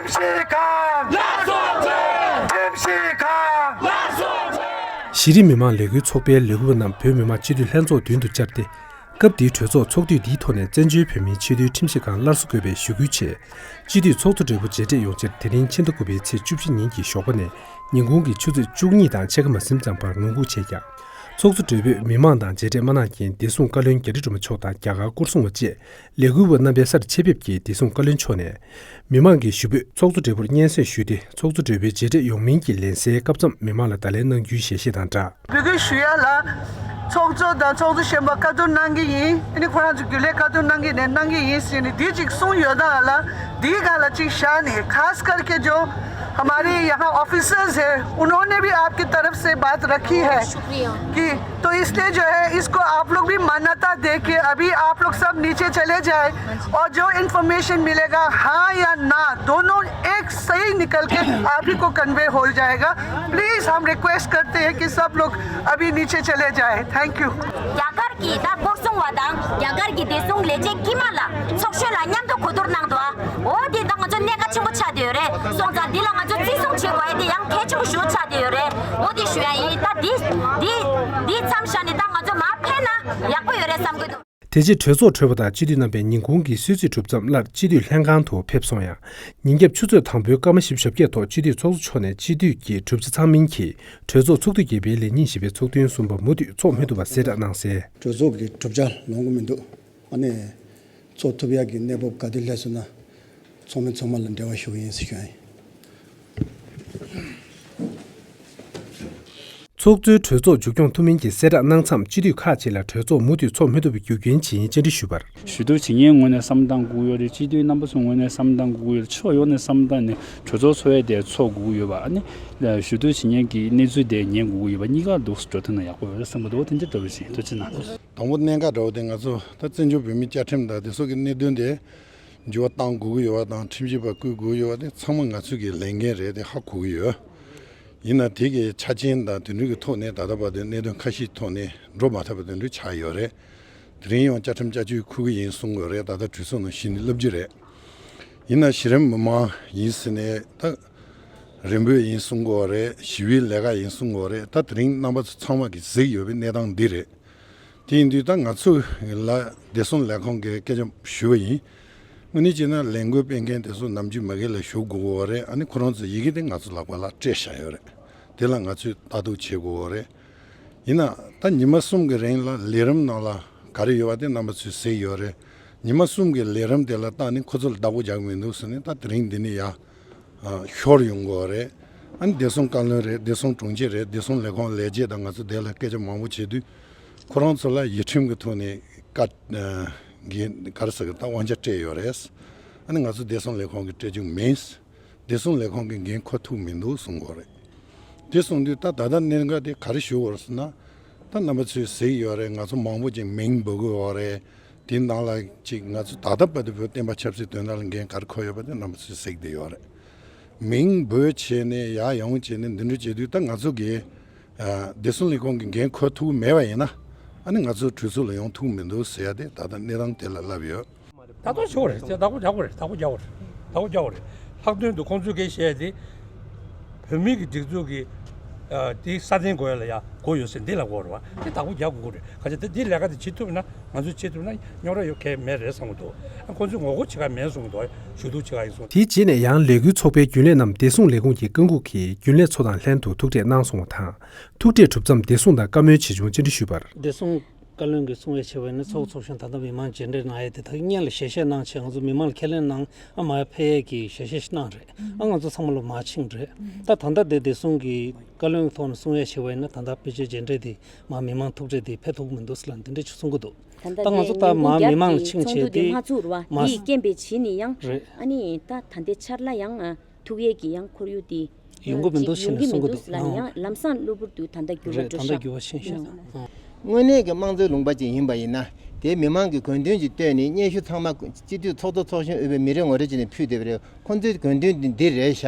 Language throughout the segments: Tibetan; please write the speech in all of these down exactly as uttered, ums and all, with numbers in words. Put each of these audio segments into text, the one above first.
ཁྲིམས་ཞིབ་ཁང་། ལགས་སོ་ཁྲིམས་ཞིབ་ཁང་། ལགས་སོ་ཁྲིམས། གཞི་རིམ་མི་མང་ལས་འགུལ་ཚོགས་པའི་ལས་འགུལ་བ་རྣམས་བོད་མི་མང་སྤྱི་འཐུས་ལྷན་ཚོགས་མདུན་དུ་བཅར་ཏེ། སྐབས་འདིའི་གྲོས་ཚོགས་ཚོགས་དུས་འདིའི་ཐོག་ནས་བཙན་བྱོལ་བོད་མིའི་ཆེས་མཐོའི་ཁྲིམས་ཞིབ་ཁང་སླར་གསོ་དགོས་པའི་ཞུ་སྐུལ་ཆེད། སྤྱི་འཐུས་ཚོགས་གཙོ་སྦྲེལ་པོ་མཇལ་འཕྲད་ཡོང་ཕྱིར་དེ་རིང་ཕྱི་ཟླ་དགུ་པའི་ཚེས་བཅུ་བཞི་ཉིན་གྱི་ཞོགས་པ་ནས་ཉིན་གུང་གི་ཆུ་ཚོད་བཅུ་གཉིས་དང་ཕྱེད་ཀ་མ་ཟིན་ཙམ་བར་ངང་སྒུག་བྱས་ཀྱང་། ཚོགས་གཙོ་སྦྲེལ་པོས་མི་མང་དང་མཇལ་འཕྲད་མ་གནང་རྐྱེན་བདེ་སྲུང་བཀའ་བློན་རྒྱ་རི་སྒྲོལ་མ་མཆོག་དང་རྒྱ་གར་སྐོར་སྲུང་བ་བཅས་ལས་འགུལ་བ་རྣམ་པའི་སར་ཆེད་ཕེབས་ཀྱིས་བདེ་སྲུང་བཀའ་བློན་མཆོག་ནས། མི་མང་གིས་ཞུ་འབོད་ཚོགས་གཙོ་སྦྲེལ་པོར་སྙན་སེང་ཞུས་ཏེ། ཚོགས་གཙོ་སྦྲེལ་པོའི་མཇལ་འཕྲད་ཡོང་མིན་གྱི་ལན་གསལ་སྐབས་མཚམས་མི་མང་ལ་བརྡ་ལན་གནང་རྒྱུའི་ཞལ་བཞེས་དང་སྦྲགས། འབོད་སྐུལ་ཞུ་ཡ་ལ། ཚོགས་གཙོ་དང་ཚོགས་གཙོ་གཞོན་པ་བཀའ་བསྡུར་གནང་གི་ཡིན། ཨ་ནི་ཁོ་རང་ཚོ་རྒྱུན་ལས་བཀའ་བསྡུར་གནང་གི་ནས་གནང་གི་ཡིན་ཟེར་ནས་འདི་གཅིག་གསུངས་ཡོད་ད་ལ། འདིའི་སྒང་ལ་གཅིག་བཞག་ནས། खास करके जो हमारे यहाँ ऑफिसर्स है, उन्होंने भी आपकी तरफ से बात रखी है शुक्रिया। कि तो इसलिए जो है, इसको आप लोग भी मान्यता दे के अभी आप लोग सब नीचे चले जाए और जो इंफॉर्मेशन मिलेगा, हाँ या ना, दोनों एक सही निकल के आप ही को कन्वे हो जाएगा। प्लीज, हम रिक्वेस्ट करते हैं कि सब लोग अभी नीचे चले जाए। Thank you. རྒྱ་གར་གྱི་ད་སྐོར་སྲུང་བ་དང་རྒྱ་གར་གྱི་བདེ་སྲུང་ལས་བྱེད་དཀྱུས་མ་ལ་ཚོགས་གཞོན་ལ་མཉམ་དུ་གོ་བསྡུར་གནང་འདུག་ཨ། འོ་དེ་ད་ང་ཚོ་གནད་འགག་ཆེན་པོ་ཆགས་བསྡད་ཡོད་རེད། སོང་ཙང་འདི་ལ་ང་ཚོ་བརྩི་སྲུང་བྱེད་དགོས་ཡ་དེ་ཡང་གལ་ཆེན་པོ་ཞེ་པོ་ཆགས་བསྡད་ཡོད་རེད། འོ་དེ་ཞུ་ཡ་ཡིན། ད་འདི་འདི་འདི་མཚམས་བཞག་ནས་ད་ང་ཚོ་མར་ཕེབས་ན་ཡག་པོ་ཡོད་རེད་བསམ་གྱི་འདུག་དེ་རྗེས་གྲོས་ཚོགས་གྲོལ་བ་དང་སྤྱི་འཐུས་རྣམ་པས་ཉིན་གུང་གི་གསོལ་ཚིགས་གྲུབ་མཚམས་སླར་སྤྱི་འཐུས་ལྷན་ཁང་དུ་ཕེབས་སོང་ཡང་། ཉིན་རྒྱབ་ཆུ་ཚོད་དང་པོའི་སྐར་མ་བཞི་བཅུ་ཞེ་བརྒྱད་ཐོག་སྤྱི་འཐུས་ཚོགས་གཙོ་མཆོག་ནས་སྤྱི་འཐུས་ཀྱི་གྲུབ་ཆ་ཚང་མིན་གྱི་གྲོས་ཚོགས་ཚོགས་དུས་བརྒྱད་པའི་ལས་ཉིན་བཞི་པའི་ཚོགས་ཐུན་གསུམ་པ་མུ་མཐུད་ཚོགས་མི་ཐུབ་པ་གསལ་བསྒྲགས་གནང་གསལ། གྲོས་ཚོགས་ཀྱི་གྲུབ་ཆ་ལོངས་གི་མི་འདུག་ཨ་ནི། ཚོགས་ཐུབ་ཡག་གི་གནས་བབ་ག་དུས་སླེབས་སོང་ན། ཚོགས་མི་ཚང་མ་ལ་འབྲེལ་བ་ཞུ་གི་ཡིན་ཟེར་ཞུ་ཡ་ཡིན། ཚོགས་གཙོའི་གྲོས་ཚོགས་མཇུག་སྐྱོང་ཐུབ་མིན་གྱི་གསལ་བསྒྲགས་གནང་མཚམས་སྤྱི་འཐུས་ཁག་ཅིག་ལ་གྲོས་ཚོགས་མུ་མཐུད་ཚོགས་མི་ཐུབ་པའི་རྒྱུ་རྐྱེན་ཇི་ཡིན་བཅར་འདྲི་ཞུས་པར། ཞུ་གཏུག་བྱེད་མཁན་ངོས་ནས་བསམ་བློ་གཏང་དགོས་ཀྱི་ཡོད་རེད། སྤྱི་འཐུས་རྣམ་པ་ཚོ་ངོས་ནས་བསམ་བློ་གཏང་དགོས་ཀྱི་ཡོད་རེད། ཕྱོགས་ཡོངས་ནས་བསམ་བློ་བཏང་ནས་གྲོས་ཚོགས་འཚོགས་ཡས་དེ་འཚོགས་དགོས་ཀྱི་ཡོད་པ། ཨ་ནི་ཞུ་གཏུག་བྱེད་མཁན་གྱི་གནས་ཚུལ་དེ་ཉན་དགོས་ཀྱི་ཡོད་པ་གཉིས་ཀ་འདུག་སེ་འགྲོ་ཐུབ་ན་ཡག་པོ་ཡོད་རེད་བསམ་གྱི་འདུག་དེ་འདྲ་འདྲ་བོ་ཞིག་ཐུགས་རྗེ་གནང་། དང་པོ་གནད་འགག་འདྲ་བོ་དེ་ང་ཚོ་ད་བཙན་བྱོལ་བོད་མིའི་བཅའ་ཁྲིམས་དང་དེ་སོགས་ཀྱི་གནད་དོན་དེ་འགྱུར་བ་གཏང་དགོས་ཀྱི་ཡོད་པ་དང་ཁྲིམས་ཞིབ་པ་བསྐོ་དགོས་ཀྱི་ཡོད་པ་དེ་ཚང་མ་ང་ཚོ་གི་ལས་འགན་རེད། དེ་ཧ་གོ་གི་ཡོད། ཡིན་ན་དེ་གི་ཆ་རྐྱེན་དང་དེ་འདྲ་གི་ཐོག་ནས་ད་ལྟ་བར་དུ་གནད་དོན་ཁ་ཤས་ཐོག་ནས་འགྲོ་མ་ཐུབ་པ་དེ་འདྲ་ཆགས་ཡོད་རེད། དེ་རིང་ཡང་བཅའ་ཁྲིམས་བསྐྱར་བཅོས་འཁུར་གི་ཡིན་གསུང་གི་ཡོད་རེད། ད་ལྟ་གྲོས་ཚོགས་ནང་གཞི་ནས་སླེབས་རྒྱུ་རེད། ཡིན་ན་གཞི་རིམ་མི་མང་ཡིན་ཟེར་ནས་ད་རེ་འབོད་ཡིན་གསུང་གི་ཡོད་རེད། ཞི་བའི་ལས་ཀ་ཡིན་གསུང་གི་ཡོད་རེད། ད་དེ་རིང་རྣམ་པ་ཚོ་ཚང་མ་གིས་གཟིགས་ཡོད་པའི་གནས་སྟངས་འདི་རེད། དེ་ཡིན་དུས་ད་ང་ཚོ་ལ་བདེ་སྲུང་ལས་ཁུངས་ཀྱི་སྐད་ཆ་ཞུ་བ་ཡིན། དངོས་གནས་བྱས་ན་ལས་འགུལ་སྤེལ་མཁན་དེ་ཚོ་ནམ་རྒྱུན་མ་གི་ལ་ཞུ་དགོས་ཀྱི་ཡོད་རེད། ཨ་ནི་ཁོ་རང་ཚོ་ཡི་གེ་དེ་ང་ཚོ་ལག་པ་ལ་སྤྲད་བཞག་ཡོད་རེད། དེ་ལ་ང་ཚོས་ལྟ་རྟོག་བྱེད་དགོས་ཀྱི་ཡོད་རེད། ཡིན་ན་ད་ཉི་མ་གསུམ་གྱི་རིང་ལ་ལས་རིམ་ནང་ལ་ག་རེ་ཡོད་པ་དེ་རྣམ་པ་ཚོས་གཟིགས་ཡོད་རེད། ཉི་མ་གསུམ་གྱི་ལས་རིམ་དེ་ལ་བརྟེན་ནས་ཁོ་ཚོ་ལ་བདག་པོ་རྒྱག་གི་མི་འདུག་ཟེར་ནས་ད་དེ་རིང་འདི་ནས་ཡར་ཨ་ཤོར་ཡོང་གི་ཡོད་རེད། ཨ་ནི་བདེ་སྲུང་བཀའ་བློན་རེད། བདེ་སྲུང་དྲུང་ཆེ་རེད། བདེ་སྲུང་ལས་ཁུངས་ལས་བྱེད་དང་ང་ཚོ་དེ་ལ་སྐད་ཆ་མང་པོ་བྱེད་དུས་ཁོ་རང་ཚོ་ལ་ཡིག་ཁྲིམས་ཀྱི་ཐོག་ནས་བཀའ་ཨ་གི་ག་རེ་ཟེར་གི་ད་དབང་ཆ་སྤྲད་ཡོད་རེད། ཨ་ནི་ང་ཚོ་བདེ་སྲུང་ལས་ཁུངས་ཀྱིས་སྤྲད་རྒྱུ་མིན། བདེ་སྲུང་ལས་ཁུངས་ཀྱིས་འགན་འཁུར་ཐུབ་མི་འདུག་གསུང་གི་ཡོད་རེད། དེ་གསུངས་དུས་ད་ད་ལྟ་གནད་འགག་དེ་ག་རེ་ཞུ་དགོས་རེད་ཟེར་ན། ད་རྣམ་པ་ཚོས་གཟིགས་ཡོད་རེད། ང་ཚོ་མང་པོ་ཅིག་མིང་འབོད་ཀྱི་ཡོད་རེད། དེའི་ནང་ལ་ཅིག་ང་ཚོ་ད་ལྟ་བར་དུ་བོད་བསྟན་པ་ཆབ་སྲིད་དོན་དག་ལ་འགན་ག་རེ་འཁུར་ཡོད་པ་དེ་རྣམ་པ་ཚོས་གཟིགས་བསྡད་ཡོད་རེད། མིང་འབོད་བྱས་ནས་ཡར་ཡོང་བྱས་ནས་འདི་འདྲ་བྱེད་དུས་ད་ང་ཚོ་གིས་ཨ་བདེ་སྲུང་ལས་ཁུངས་ཀྱི་འགན་འཁུར་ཐུབ་ཀྱི་མེད་པ་ཡིན་ན། ཨ་ནི་ང་ཚོ་གྲོས་ཚོགས་ལ་ཡོང་ཐུབ་ཀྱི་མི་འདུག་ཟེར་ཡ་དེ་ད་ལྟ་གནས་སྟངས་དེ་ལ་ལབ་ཡོད། ད་གཏོང་ཆོག་རེད། བདག་པོ་རྒྱག་དགོས་རེད། བདག་པོ་རྒྱག་དགོས་རེད། བདག་པོ་རྒྱག་དགོས་རེད། ལྷག་དོན་དུ་ཁོང་ཚོས་སྐད་བཤད་དེ། བོད་མི་གི་སྒྲིག་འཛུགས་ཀྱི་ཨ་དེ་སྲ་བརྟན་དགོས་ཡ་ལ་ཡ་དགོས་ཡོད་ཟེར་འདི་ལབ་དགོས་རེད་བ། དེ་བདག་པོ་རྒྱག་དགོས་ཀྱི་རེད། ག་ཚོད་དེ་འདི་ལས་ཀ་དེ་བྱེད་ཐུབ་ན་ང་ཚོས་བྱེད་ཐུབ་ན་རྙོག་དྲ་ཡོད་གལ་མེད་རེད་བསམ་གྱི་འདུག་ཁོང་ཚོས་ངོ་རྒོལ་བྱེད་ག་མེད་གསུང་གི་འདུག་ཞུ་གཏུག་བྱེད་ག་ཡིན་གསུང་། དེའི་རྗེས་ནས་ཡང་ལས་འགུལ་ཚོགས་པའི་རྒྱུན་ལས་རྣམས་བདེ་སྲུང་ལས་ཁུངས་ཀྱི་རྐང་འགུག་གིས་རྒྱུན་ལས་ཚོ་དང་ལྷན་དུ་ཐུག་འཕྲད་གནང་སོང་བ་དང་། ཐུག་འཕྲད་གྲུབ་མཚམས་བདེ་སྲུང་དང་བཀའ་མོལ་ཇི་བྱུང་བཅར་འདྲི་ཞུས་པར། བདེ་སྲུང་བཀའ་བློན་གྱིས་གསུང་བཤད་བྱས་པ་ཡིན་ན་ཚོགས་ཚོགས་གཞོན་ད་ལྟ་མི་མང་མཇལ་འཕྲད་གནང་ཡས་དེ་ད་གིན་སྔོན་ལ་ཞལ་བཞེས་གནང་བྱས་ང་ཚོ་མི་མང་ལ་ཁས་ལེན་གནང་ཨ་མ་ཕེབས་ཡས་ཀྱི་ཞལ་བཞེས་གནང་རེད། ཨ་ང་ཚོ་ཚང་མ་ལོ་མ་ཕྱིན་རེད། ད་ད་ལྟ་དེ་བདེ་སྲུང་གི་བཀའ་བློན་གྱི་ཐོག་ནས་གསུང་བཤད་བྱས་པ་ཡིན་ན་ད་ལྟ་ཕལ་ཆེར་མཇལ་འཕྲད་དེ་མ་མི་མང་ཐུག་འཕྲད་དེ་ཕེབས་ཐུབ་ཀྱི་མི་འདུག་ཟེར་ལ་འདི་འདྲ་ཅིག་གསུང་གི་འདུག་ད་ལྟ་ད་ང་ཚོ་ད་མ་མི་མང་ལ་ཕྱིན་བྱས་དེ་མ་ཚུགས་རེད་བ། མ་འདིས་རྐྱེན་པས་བྱས་ནས་ཡང་རེད། ཨ་ནི་ད་ད་ལྟའི་ཆར་ལ་ཡང་ཐུག་ཡས་ཀྱི་ཡང་ཁོར་ཡུག་དེ་ཐུག་ཡས་ཀྱི་ཡང་ཁོར་ཡུག་དེ་ཡོང་གི་མི་འདུག་ཟེར་ནས་གསུང་གི་འདུག་ལ་ཡང་ལམ་སང་གློ་བུར་དུ་ད་ལྟ་འགྱུར་བ་འགྲོ་ཤག་ད་ལྟ་འགྱུར་བ་ཕྱིན་ཤག་དངོས་གནས་ཀྱི་དམངས་གཙོའི་ལུང་པ་ཅིག་ཡིན་པ་ཡིན་ན་དེའི་མི་མང་གི་དགོས་འདུན་ཅིག་བཏོན་ནས་སྙན་ཞུ་ཚང་མ་སྤྱི་འཐུས་ཚོགས་གཙོ་ཚོགས་གཞོན་དབུས་པའི་མི་རེ་ངོ་རེ་བྱས་ནས་ཕུལ་བསྡད་པ་རེད། ཁོང་ཚོའི་དགོས་འདུན་འདི་འདི་རེད་ཤག་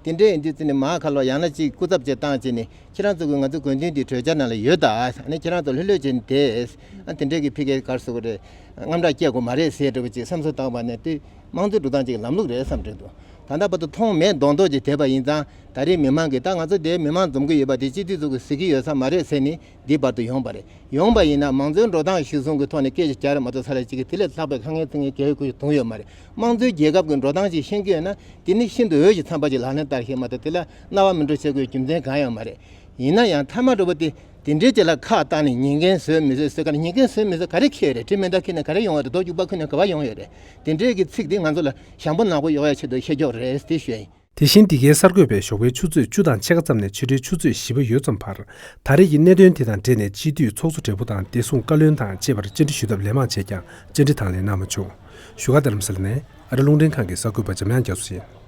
དེ་འདྲ་ཡིན་དུས་ཙི་ནས་མ་ཁ་ལོ་ཡང་ན་ཅིག་སྐུ་ཚབ་ཅིག་བཏང་བྱས་ནས་ཁྱེད་རང་ཚོ་གི་ང་ཚོའི་དགོས་འདུན་འདི་གྲོས་འཆར་ནང་ལ་ཡོད་ད། ཨ་ནི་ཁྱེད་རང་ཚོ་ལྷོད་ལྷོད་བྱས་ནས་བསྡད། ཨ་དེ་འདྲ་གི་ཕི་གའི་གར་སོ་གི་རེད། དངངས་སྐྲག་སྐྱེ་དགོས་མ་རེད་ཟེར་འདྲ་བོ་ཅིག་བསམ་ཚུལ་བཏང་བ་ནས་དེ་དམངས་གཙོའི་འགྲོ་སྟངས་ཅིག་ལམ་ལུགས་རེད་བསམ་དྲན་འདུག་ད་ལྟ་བར་དུ་མཐོང་མེད་མདོག་མདོག་ཅིག་བསྡད་པ་ཡིན་ཙང་། ད་རེས་མི་མང་གིས་ད་ང་ཚོ་འདིར་མི་མང་འཛོམས་ཀྱི་ཡོད་པ་དེ་སྤྱི་འཐུས་ཚོ་གིས་གཟིགས་ཀྱི་ཡོད་ས་མ་རེད་ཟེར་ནས་འདི་བར་དུ་ཡོང་བ་རེད། ཡོང་བ་ཡིན་ན་མང་གཙོའི་འགྲོ་སྟངས་གཞིར་བཟུང་གི་ཐོག་ནས་སྐད་ཆ་རྒྱག་རེད་མ་གཏོགས། ས་ལ་གཅིག་གིས་དེ་ལས་ལྷག་པའི་དཀའ་ངལ་འཚོལ་མཁན་གལ་ཡོད་ཁུལ་གྱི་དུང་ཡོད་མ་རེད། དམངས་གཙོའི་རྒྱལ་ཁབ་ཀྱི་འགྲོ་སྟངས་ཅིག་ཤེས་ཀྱི་ཡོད་ན། དེ་ནི་ཤིན་ཏུ་འོས་ཀྱི་འཚམས་པ་ཅིག་ལག་ལེན་བསྟར་ཤེས་མ་གཏོགས། དེ་ལ་རྣ་བ་མི་འགྲོ་བྱེད་དགོས་རྒྱུ་མཚན་གང་ཡང་མ་རེད། ཡིན་ན་ཡང་མཐའ་མ་འགྲོ་བ་དེ་དེ་འདྲའི་ཅིག་ལ་ཁག་བཏགས་ནས་ཉེས་འགན་བཟོས་མི་བཟོས་ཟེར། ག་རེ་ཉེས་འགན་བཟོས་མི་བཟོས་ག་རེ་ཁེལ་ཡོད་རེད། དྲི་མེ་མདའ་ཁྱེར་ནས་ག་རེ་ཡོང་བ་རེད། རྡོ་རྒྱུག་པ་ཁྱེར་ནས་ག་བ་ཡོང་ཡོད་རེད། དེ་འདྲའི་གི་ཚིག་དེ་ང་ཚོ་ལ་ཞང་པོ་ནག་པོ་གཡོག་ཡ་ཆེད་དུ་བཤད་ཀྱོག་རེད་དེ་ཞུ་ཡ་ཡིན། དེ་བཞིན་འདི་གའི་གསར་འགོད་པས་ཞོགས་པའི་ཆུ་ཚོད་བཅུ་དང་ཕྱེད་ཀ་ཙམ་ནས་ཆུ་ཚོད་བཞི་པ་ཡོལ་ཙམ་བར། ད་རེས་ཀྱི་གནད་དོན་དེ་དང་འབྲེལ་ནས་སྤྱི་འཐུས་ཚོགས་གཙོ་སྦྲེལ་པོ་དང་བདེ་སྲུང་བཀའ་བློན་དང་བཅས་པར་བཅར་འདྲི་ཞུ་ཐབས་ལན་མང་བྱས་ཀྱང་བཅར་འདྲི་དང་ལེན་གནང་མ་བྱུང་། བཞུགས་སྒར་རྡ་རམ་ས་ལ་ནས་ཨ་རི་རླུང་འཕྲིན་ཁང་གི་གསར་འགོད་པ་འཇམ་དབྱངས་རྒྱ་མཚོ་ཡིན།